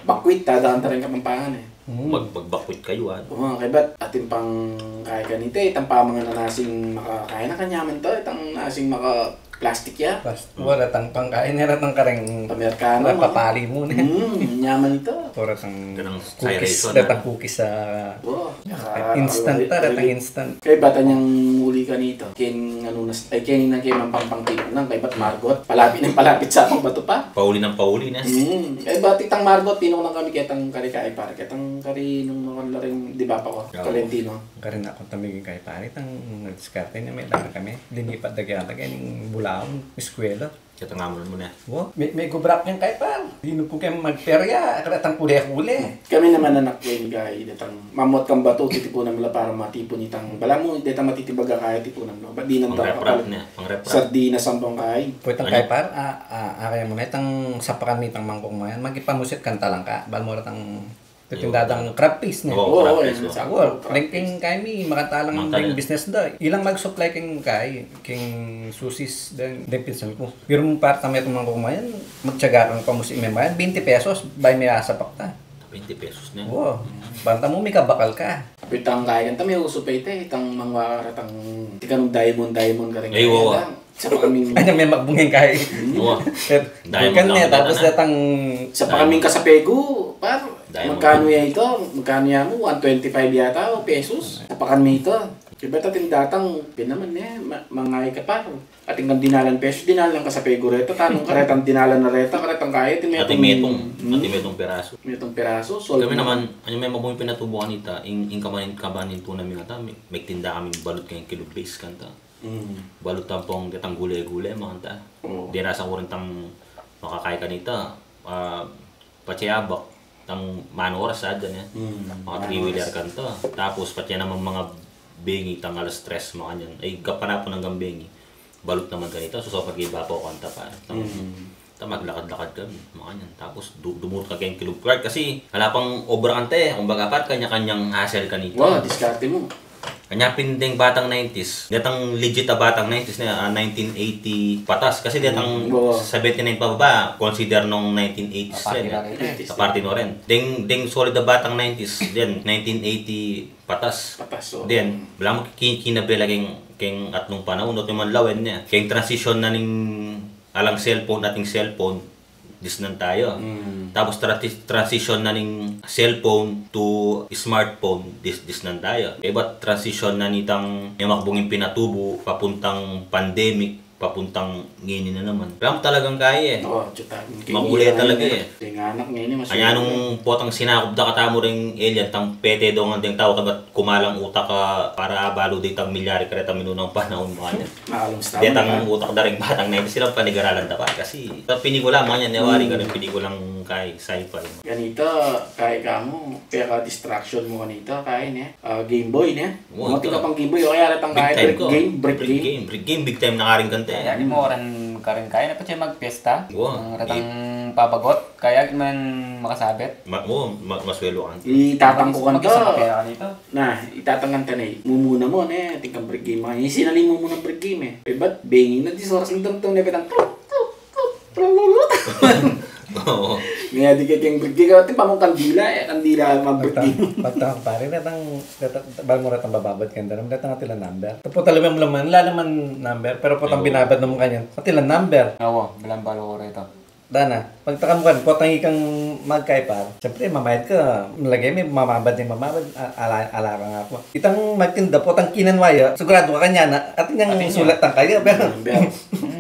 Bakwit, dadaan ta reng Kapampangan, e. Mag-, magbakwit kayu, a. Wa, kaybat atin pang kaya kanita, e, itang pamangan na nasing maka-, kaya na kanyaman ta, itang nasing maka- plastik ya. Wa, retang pangkain, retang kareng pamerkano, papali mu ne. Hmm, nyaman ita. O, retang cookies, retang cookies, a. Wa, instant ta, retang instant. Kaybat anyang muli kanita. Keng anu na, ay, keng ina, keng Pampang tipunan, kaybat Margot. Palapit nang palapit sa pang batu pa. Pauli nang pauli na. Hmm, kaybat itang Margot, tinunan kami ketang kari kaya, par, ketang kari nung nawan la ring, di ba, pa ko? Tolentino. Karin aku tamiging kaya, par, itang diskarte ne, me dana kami. Linipat da kaya, da kaya ning Bulaon, eskwela. Kaya tangamunan mu ne. Wa, me, me gubrak yang kaya, par. Dinu ku kaya magperya, karetang kule-kule. Kami naman anak ku ing kaya, datang mamot kang batu, titipunan mu la para matipun itang, balamu, datang matitibag a kaya, tipunan mu la. Bat dinan daw kapalit sardinas ampong kaya. Pwe itang kaya, par, a, a, a, kaya mu na itang sapakan mi itang mangkok mayan, magipamusit kang talangka, balamu retang Titinda dang crab piece ne. O, crab piece, o. Wa, deng keng kaya mi, makatalang deng business da. Ilang mag-supply keng kaya, keng susis deng, deng pinsan ku. Pero mu, par, tame itang mangkok mayan, magtiyaga kang pamusit me mayan, bente pesos, bay me asapak ta. Bente pesos ne? Wa. Banta mu, mikabakal ka. Apitang kaya kanta, me usu pa ita, itang mangwa retang tikanung diamond, diamond kareng kaya. Ay, wa, wa. Sapa kaming, anya me makbunging kaya. Wa. Bukan ne, tapos datang sapa kaming kasapegu, par. Magkanu ya ita? Magkanu ya mu? One twenty-five yata o pesos. Sapa kami ita. Ibat atin datang, pin naman ne, mangaya ka, par. Atin kang dinalan pesos, dinalan kasapegu reta, tanung karetang dinalan na reta, karetang kaya, atin metung. Atin metung perasu. Metung perasu, sold. Kami naman, anya me makbunging pinatubukan ita, ing, ing kamanin, kamanin tuna mi kanta, me, megtinda kaming balut keng kilo base kanta. Balut ampong detang gule-gule, makanta. Dena sa kurang tang makakaya kanita, a, patse abak, tang manoras sa atin e. Hmm, maka three-wheeler manoras. Kanita. Tapos patse naman mga bengi, tang alas tres, makanyan. Ay, gapanapun anggang bengi. Balut naman kanita, so, so, pag-iba pa o kanta pa. Tang, Hmm. ta maglakad-lakad kami, makanyan. Tapos, du-, dumurut ka keng Club Card kasi ala pang obra kanta e. Kumbaga, par, kanya-kanyang hassle kanita. Wa, diskarte mu. Kanya pin deng batang nineties. Detang legit a batang nineties na, ah, nineteen eighty patas. Kasi detang Hmm, wa. seventy-nine pababa, consider nung nineteen eighties Aparte rin na e. Rin e. Sa parte no rin. Deng, deng solid a batang nineties, then nineteen eighty patas. Patas, o. Then, balamu ki-, kinabela keng, keng atlung panaun, o, timan lawen ne. Keng transition na ning alang cellphone ating cellphone, disnan tayu. Mm. Tapos transi-, transition na ning cellphone to smartphone, dis-, disnan tayu. Ibat transition na nitang memakbung ing pinatubu, papuntang pandemic, papuntang ngeni na naman. Balamu talagang kaya e. O, tsutan. Makulay talaga e. Deng anak ngeni, mas Kanya nung potang sinakup da katamu ring alien, tang pete dongan deng tau, kabat kumalang utak ka para abalu detang milyari karetang minunang panaun, makanyan. Makalung sa tau, Detang makanyan. Utak da ring batang nineties, ilang panigaralan da pa. Kasi sa pelikula, makanyan, ne, wari Hmm. ka ring pelikulang kay sci-fi. Kanita, kay kamu, peka distraction mu kanita, kay ne, ah, Game Boy, ne? Wa, Mati ka ito. Pang Game Boy, o kaya retang Big kay time brick ko. Game, brick Brick game. Game, brick game na karing kanta e. Kaya di mo rin, karin kaya na pa siya magpiesta. Wa. Ang retang pabagot, kaya man makasabit. Ma-, wa, ma-, maswelo ka. Itatang ku Mag-, kanta. mag-isa ka pera kanita. Na, itatang kanta na e. Mumuna mu, ne, atin kang brick game. Ay, sinali mu munang brick game e. E, bat, bengi na, di oras ng tungtong, ne, petang, tuk, tuk, tuk, tuk, tuk. Oo. Ngeni, di keng brick game, atin pa mung kandila e, kandila, mag-brick Pagta-, game. pagtang pare, datang, datang, bal mo datang bababad kanta, datang atilan number. Tapos talagang laman, lalaman number, pero potang Oo. binabad naman kanyan, atilan number. Awa, bilang balo ko rito. Dana, pagtakam kan, potang ikang magkay par. Siyempre, mamayad ka, lagi may mamabad na mamabad, a-, ala, ala ka nga po. Itang magtinda, potang kinan waya, sigurado ka kanya na, atin yang Atin yan. sulat tang kaya, pero Number.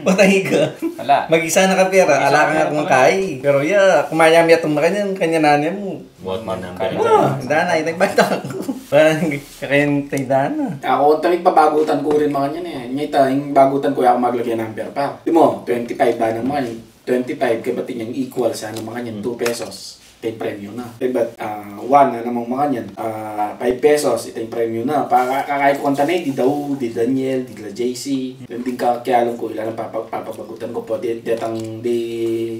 potang ika. Ala. Mag-isa na ka pera, Mag-isa ala ka ka nga pera kung pala. kay. Pero ya, kumaya mi atong makanyan, kanya na niya mo. Buat man ang Kaya. pera. Wah, dana, itang bata ko. Parang kakayan tayo dana. Ako, ang tamig pabagutan ko rin mga niyan e. Ngita, yung bagutan ko, ako maglagay ng number pa. Di mo, twenty-five ba ng mga yun? Twenty-five, kaya ba't yung equal sa ano mga niyan? Hmm. Two pesos. Ito yung premyo na. Kaya ba't, ah, one na namang mga niyan? Ah, five pesos, ito yung premyo na. Para kakay ko kanta na e, di daw, di Daniel, di la J C. Yung din kakakialong ko, ilan ang papa-, papabagutan ko po. Di, detang di,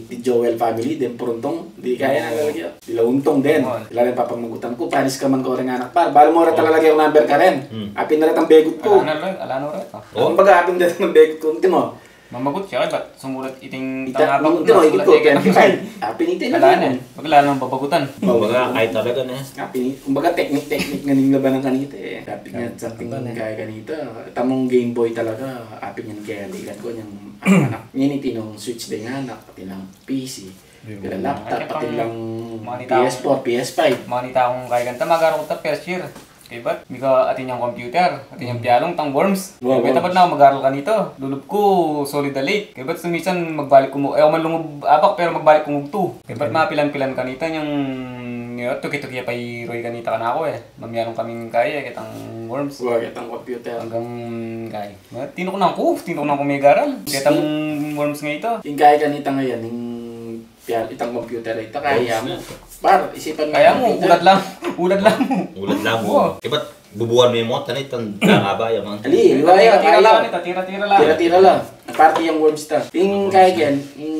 di Joel family, din Pruntong. Di kaya na Oo. lalagyan. Di la Untong din. Oo. Ilan ang papamagutan ko. Panis ka man ko rin anak par. Bala mo rin Oo. talaga yung number ka rin. Hmm. Apin na rin ang begut ko. Ala na rin, ala na rin. Oh. Kumbaga, apin na rin ang begut ko. Ultimo. Mamagut siya, ba't sumulat iting Ita, tanga ba? Ultimo, Nasulat ikot ko, niya kaya twenty-five. Apin ito Ala na. naman. Pag ala nang babagutan. Kumbaga, kahit talaga na. Apin, kumbaga, teknik-teknik nga ning labanan kanita e. Apin nga, Yan. something Ano na? kaya kanita. Tamang Game Boy talaga. Apin nga kaya ligan ko niyang anak. Ngeni tinong Switch din nga anak. Tinang P C. Yung Pila laptop, Ay, pati pang lang mga nita P S four, akong P S five. Mga nita akong kay kanta, magaro ta first year. Kay ba't, mika atin yang computer, atin yang Hmm. pialong, tang worms. Wow, Kay ba't worms. na ako mag-aral kanito? Lulub ko, solid a late. Kay ba't sumisan magbalik ko mu-, eh, ako man lungub abak, pero magbalik ko mugtu. Kay ba't Okay. mapilan-pilan kanita yang, yun, tuki-tuki pa iroy kanita kanako e. Mamialong kaming kay e, kitang worms. Wa, kitang computer. Anggang kay. Tinuknan ku, tinuknan ku megaral. Ketang worms nga ita. Ing kaya kanita ngayan, ing pial-, itang computer ita, kaya mu. Par, isipan mu Kaya mu, computer. Ulad lang, ulad lang mu. Ulad lang mu. Oo. Ibat bubuan me mo, tanit, tan-, tangaba, ya, man. Ali, Tira, iwa, tira, ya, tira kaya. lang, tira, tira lang. Tira-tira lang. Aparte yang worms ta. Ing kaya yan, ing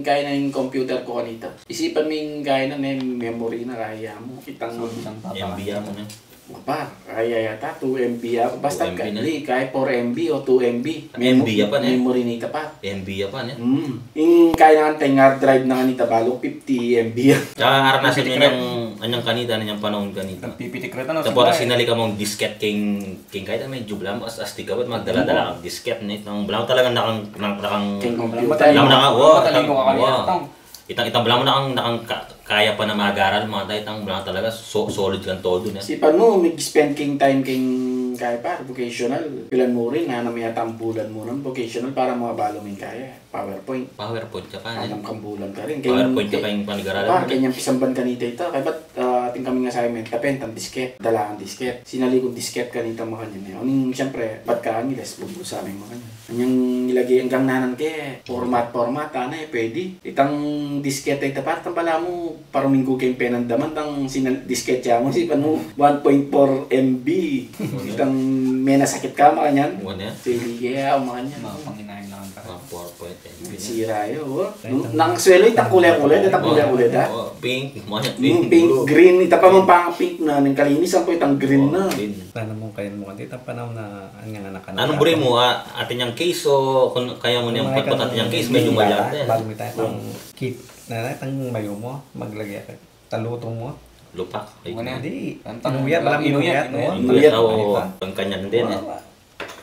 kaya na ing computer ko kanita. Isipan mu ing kaya na, may memory na kaya mu. Itang Isang papa. M B ya mu na. Wa pa, kaya yata two M B ya. Basta two M B ka, na. Di, kaya four M B o two M B. M B ya pa na. Memory nita pa. M B ya pa na. Hmm. Ing kaya na kanta, ing hard drive na kanita, balu fifty M B ya. Tsaka aranasan Pipitik niyo rin. Anyang, anyang kanita, anyang panahon kanita. Pipitik rin, ano, Tapos sila, eh. sinali ka mong disket king, king kahit may jublam, as, astig ka, ba't magdala-dala kang disket, ne? Nang blam talaga nakang, nakang, nakang King computer. Blam na nga, wa, Matalingo ka wa. kanina, tang. Itang, itang blam na kang, nakang ka-, kaya pa na mag-aral, mga tayo, itang blam talaga, so-, solid kang todo, ne? Isipan mu, mig-spend king time king, kaya pa, vocational. Pilan mu rin, na, na may atang bulan mu rin, vocational, para mga balo ming kaya. PowerPoint. PowerPoint ka pa, ne? Anam kang bulan ka rin. PowerPoint ka pa yung panigaralan Kaya, mo, ne? kaya niyang pisamban kanita ita. Kaya ba't, ah, Atin kaming assignment, tapen tang disket, dala kang disket. Sinali kung disket kanita makanyan e. Uling, siyempre, bat ka ngiles, bubul sa amin makanyan. Anyang ilage anggang nanan ke, format-format, ana e, pwede. Itang disket a ita, pare, tang balamu, paruminggu keng penandaman, tang sinal-, disket ya mu, sipan mu, one point four M B. Itang menasakit ka, makanyan. Sige, kaya, makanyan. Mga panginahin lang ang Mga four point eight. Sira yu, o. Nung, nang swelo, itang kule-kule, itang kule-kule da. O, pink, mga pink, pink, blue. Green, ita pa mang pang pink na, nung kalinis, ampo itang green na. Green. Sana mung kayan mu kanita, itang panaun na, anyang anak-anak. Anong buri mu, a, atin yang case o, kung kaya mu niyang patpat atin yang case, medyo malyari. Balu mi tayo, itang kit, na, itang mayu mu, maglage ka. Talutu mu. Lupak. Di, inuyat, balang inuyat, o. Inuyat, o. Ang kanyan din e.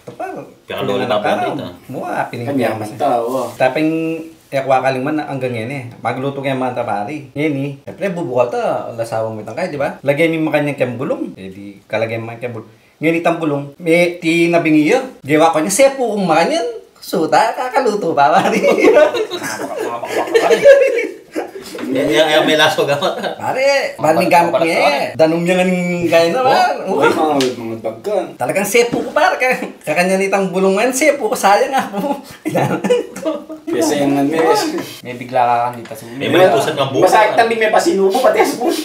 Tapal. Piyakalo na pa nita. Mua, pining kanyan manta, o. Taping, e, kwa kaling man, anggang ngeni. Maglutu kaya manta pari. Ngeni, siyempre, bubukal ta, lasawa mu itang kaya, di ba? Lage mi makanyan keng bulung. E, di, kalage mi makanyan keng bulung. Ngeni itang bulung, me, tinabing iya. Gewa ku nya, sepu kung makanyan. Suta, kakalutu pa, pari. Yang, yang, yang may laso gamat. Pare, baling gamat niya e. Danum niya nga ning kaya na, pare. Uy, mga, mga bagkan. Talagang sepu ku, pare. Ka-, kakanyan itang bulung yan, sepu ku, sayang a pu. Kasi yung ano, may bigla ka kanita sa ulo. May, may pusat ng buko. Masakit ang may pasinubo, pati sa ulo.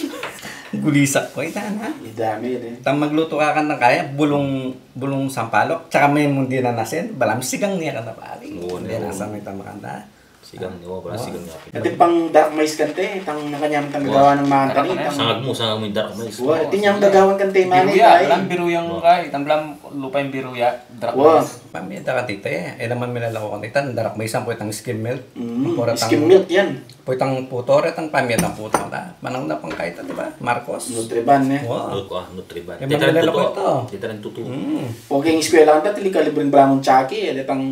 Gulisak ku, ita na. Idami, e. Itang maglutu ka kanita kaya, bulung, bulung sampalok, tsaka me mung dinanasen, balam sigang niya kanita, pare. Dinanasen me itang makanta. Sigang, o, pala sigang nga. Atin pang dark mais kante, itang nakanyan tang gagawan nang manta ni, itang sangag mu, sangag mu ing dark mais. Wa, atin yang gagawan kante, mani, biruya, e. Balam biruya kaya, itang balam lupa ing biruya, dark mais. Pamie da kante ita e, e naman milalako kante ita, dark mais, ampo itang skim milk. Mm, skim milk yan. Ampo itang puto, itang pamie da itang puto, ta. Manang na pang kaya ita, di ba? Marcos. Nutriban, e. Wa. Nut-, ah, Nutriban. E, ita rin milalako tutu. Ita rin tutu. Mm. O, keng eskwela kanta, tili kalibre bala mung Chucky, e, itang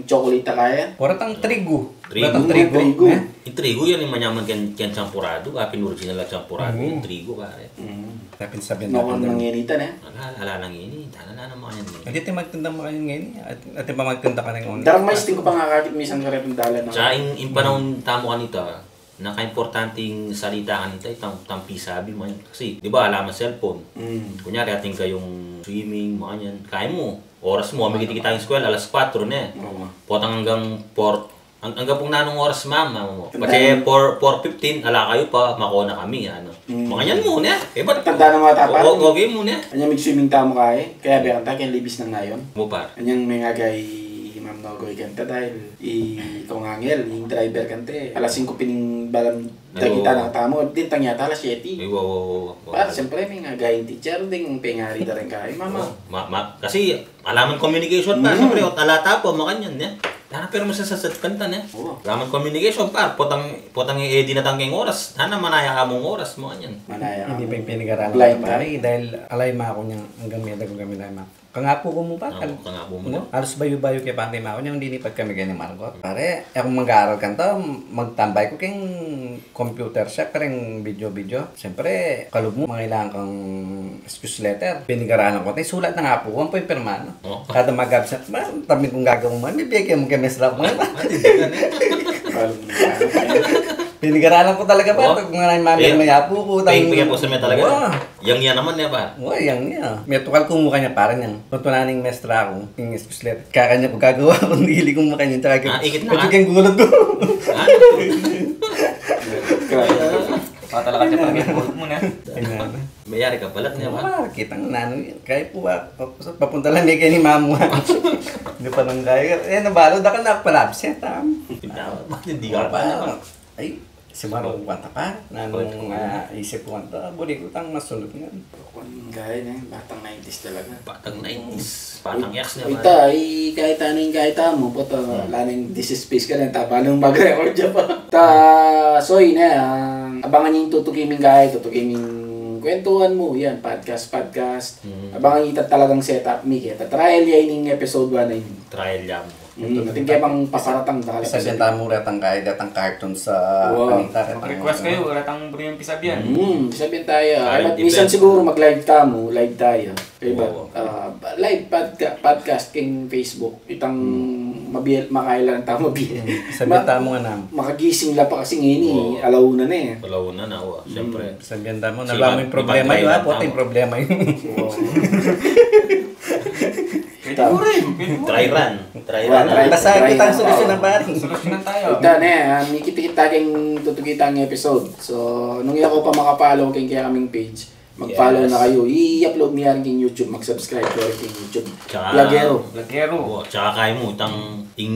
chocolate kaya. Wa, itang trigu. Trigu. Trigu, trigu. E? Ing trigu yan, ing manyaman keng, keng champurado, kapin original a champurado, ing trigu, pare. Mm. Kapin sabian na. Nung nanginitan, e? Ala, ala nangini, tana na naman yan, e. Adi ti magtinda makanyan ngeni, at, adi pa magtinda ka ning on. Dark mais, atin ku pangakakit, misan karetang dalan na. Tsaka ing, ing panaun tamu kanita, nakaimportante ing salita kanita, itang, itang pisabi man. Kasi, di ba, ala mang cellphone. Mm. Kunyari, atin kayung swimming, makanyan. Kaya mu, oras mu, mikit-ikit tayung eskwela, alas kuwatro ne. Oo. Potang anggang four, Ang, anggang pung nanung oras, ma'am, ma'am mu. Pati four, four fifteen, ala kayu pa, makona kami, ano. Mm. Makanyan mu ne. E, bat tanda na mga tapa. O, okay mu ne. Anya, mig-swimming tamu kaya. Kaya beka ta, keng libis nang nayon. Mu pa. Anyang mengagay, Ma'am Nogoy kanta dahil i Kong Angel, ing driver kante. Alas singko pin ing balam dagita na tamu. Dintang yata alas siyete. Ay, wa, wa, wa, wa. Para, siyempre, mengagay ing teacher, ding pengari da rin kaya. Mama. Ma, ma, kasi, Ala man communication pa, siyempre, o, ala ta pa, makanyan, ne? Tana, pero masasasat kanta, ne? Oo. Ala man communication pa, potang, potang e dinatang keng oras. Tana, manaya ka mung oras, makanyan. Manaya ka mung blind ka. Hindi pa ing pinigaralan ko, pare, dahil alay ma ku nyang anggang meda ku kami na ma. Kangapu ku mu pa, kan-, kangapu mu, no? Halos bayu-bayu ke pante ma ku nyang linipat kami keni Margot. Pare, e ku mag-aral kanta, magtambay ku keng computer shop, kareng video-video. Siyempre, kalub mu, mangailangan kang excuse letter. Pinigaralan ku, tay sulat na nga pu, ampo ing pirma na. O. Kada mag-absent, ma, tabi kung gagawan mu, bibigay mu keng mestra ku, ma. Matindi ka, ne? Pinigaralan ku talaga, pa. O. Pag mga namin, mami, may apu ku, pag-, pag-, pag-, talaga. O. Yang iya naman, ne, pa? O, yang iya. Metukal ku mu kanya, parang yang. Tuntunan ning mestra ku, ing excuse letter. Kakanya ku gagawa, kung dili ku makanya, tsaka ikit na. Medyo keng gulat ku. A? Patalakan siya pag-gulat mu na. Ayan. Mayari ka pala, ne, pa? Wa, kitang nanu, kaya pu, wa, papunta lang keni mamu. Hindi pa nang kaya. E, nabalu, dakal na pala absent, a. Hindi ka pa. Ay, Siguru, kwan ta pa, nanung, a, isip ku kwan ta, buri ku tang masunod ngan. Kwan, gaya ne, batang nineties talaga. Batang nineties. Batang X na ba? Ita, i, kahit ano ing kahit amo, puta, ala neng disispace ka na, taba nung mag-record ya pa. Ta, so, ina, a, abangan ing tutuki ming gaya, tutuki ming kwentuhan mu, yan, podcast, podcast. Mm. Abangan ita talagang setup mi, kaya ta trial ya ining episode one na ini. Trial ya mu. Mm, atin kaya pang pasaratang, dakal. Pasensya tamu retang kaya, retang cartoon sa kanita, retang mag-request kayu, retang buri yung pisabian. Mm, pisabian tayu. Ay, misan siguru mag-live tamu, live tayu. Kaya ba, a, live podca-, podcast keng Facebook. Itang mabiel, makailan tamu mabiel. Hmm, sabihan tamu nga na. Makagising la pa kasi ngeni, oo, alauna na e. Alauna na, wa. Siyempre. Sabihan tamu, sige, nalaman mo yung problema yun, ha? Pota yung problema yun. Oo. Pwede mo rin, pwede mo rin. Try run. Try run. Basta kita ang solusyon ng pare. Solusyonan tayo. Ita na, ah, mikit-ikit tayung tutukitan ng episode. So, nung yaku pa maka-follow keng kekaming page, mag-follow na kayu. I-upload mi yan keng YouTube, mag-subscribe kayu keng YouTube. Tsaka, Lagero. Lagero. Wa, tsaka kaya mu, itang, ing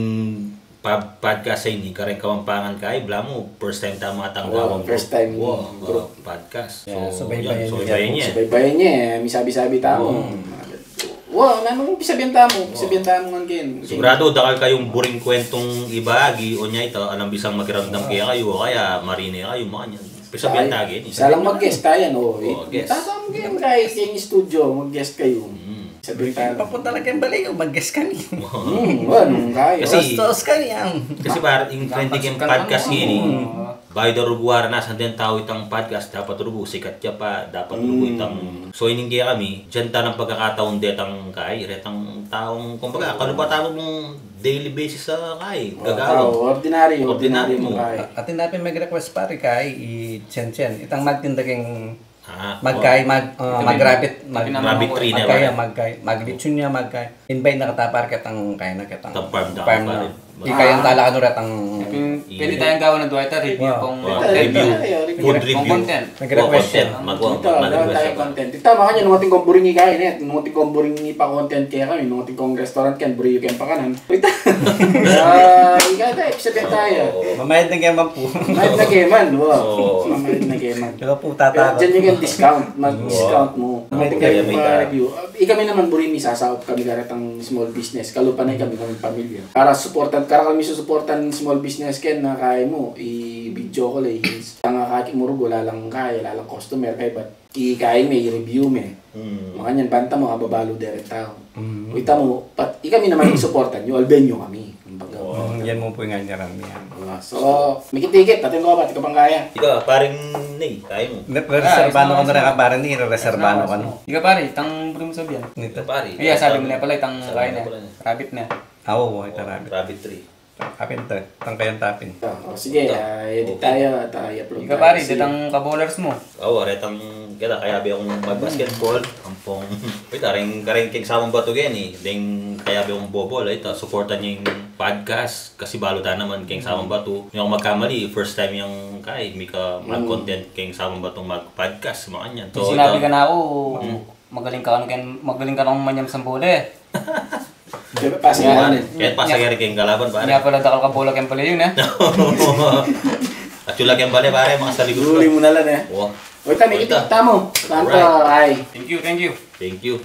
pa-, podcast a ini, kareng Kapampangan kaya, balamu, first time tamu matanggapan. Wa, first time group. Podcast. So, yan, subaybayan ye. Subaybayan ye. Misabi-sabi tamu. Wa, nanung pisabian tamu? Pisabian tamu ngan ken. Sigurado, dakal kayung buring kwentung ibahagi, o nya ita, alang bisang makiramdam kekayu, o kaya marine kayu, makanyan. Pisabian ta keni. Salang mag-guest tayan, o. O, guest. Tatamu ken kaya keng studio, mag-guest kayu. Sabian tamu. Papunta na keng bale yu, mag-guest kami. Hmm, wa, nung kaya. Kasi, tos kami yan. Kasi pare, ing trending keng podcast ini, bayu da rugu, ara, nasan deng tau itang podcast, dapat rugu sikat ya pa, dapat rugu itang, so, ining kaya kami, diyan ta ng pagkakataon detang kaya, detang taung, kumbaga, kalupa tamu mung daily basis a kaya gagawan. Tau ordinaryo, ordinaryo mung kaya. Atin da pin mag-request, pare, kaya i-Chen Chen. Itang magtinda keng magkay, mag-, ah, mag-rabbit, mag-, rabbit trainer, magkay, magkay, mag-lechon ya, magkay. Invite na keta, pare, ketang kaya na ketang farm na. Farm na. Ika yang talakan ulit ang pwede tayung gawan ng duwayta review kung content. Review. Food review. Content. Mag-request siya. Mag-content. Ita, makanyan, nung atin kung buring ikain, e. Nung atin kung buring ipa-content kekami, nung atin kung restaurant ken, buri yu keng pakanan. Ita. Ah, ika, ita, sabian taya. Mamayad na keman pu. Mamayad na keman, wa. Mamayad na keman. Pero diyan yu keng discount, mag-discount mu. Mamayad na keman, review. Ikami naman, buri mi, sasaup kami karetang small business. Kalupa na ikami, kami pamilya. Para suportan, karakal mi susuportan small business ken, na kaya mu, i-video call e. Tang akakit mu rugu, ala lang kaya, ala lang customer, kaya bat ikaya me, i-review me. Makanyan, banta mu, ababalu de reng tau. Ita mu, pat, ikami naman ing suportan yu, alben yu kami. Kumbaga, yan mu pu ing anyaran mi. So, mikit-ikit, atin ko pa, atin ko pang kaya. Ika, paring Ney, kaya mu. Reserba no kanu reng, pare Ney, reserba no kanu. Ika, pare, itang buri mung sabian. Nita, pare. Iya, sabi mu na pala, itang kaya na. Rabbit na. Awa, wa, ita rabbit. Rabbit three. Apin ta, tang kayang tapin. O, sige, edit taya at i-upload taya. Ika, pare, detang kabowlers mu. Awa, retang, kaya, kayabe kung mag-basketball, ampong, ita, reng, kareng keng Samang Batu keni, deng kayabe kung bobol, ita, suportan yu ing podcast. Kasi balu ta naman keng Samang Batu. Nung aku magkamali, first time yang kaya, mika mag-content keng Samang Batu, mag-podcast, makanyan. So, sinabi ka na aku, magaling ka, ano, ken, magaling ka nang manyam sang bola e. Kaya pasa kaya rin. Kaya pasa kaya rin keng kalaban, pare. Kaya pala dakal ka bola keng bale yu e. At yu la keng bale, pare, mga salikut. Huli mu na lang e. Wa. O, ita, mikit-ikit tamu. Thank you, thank you. Thank you.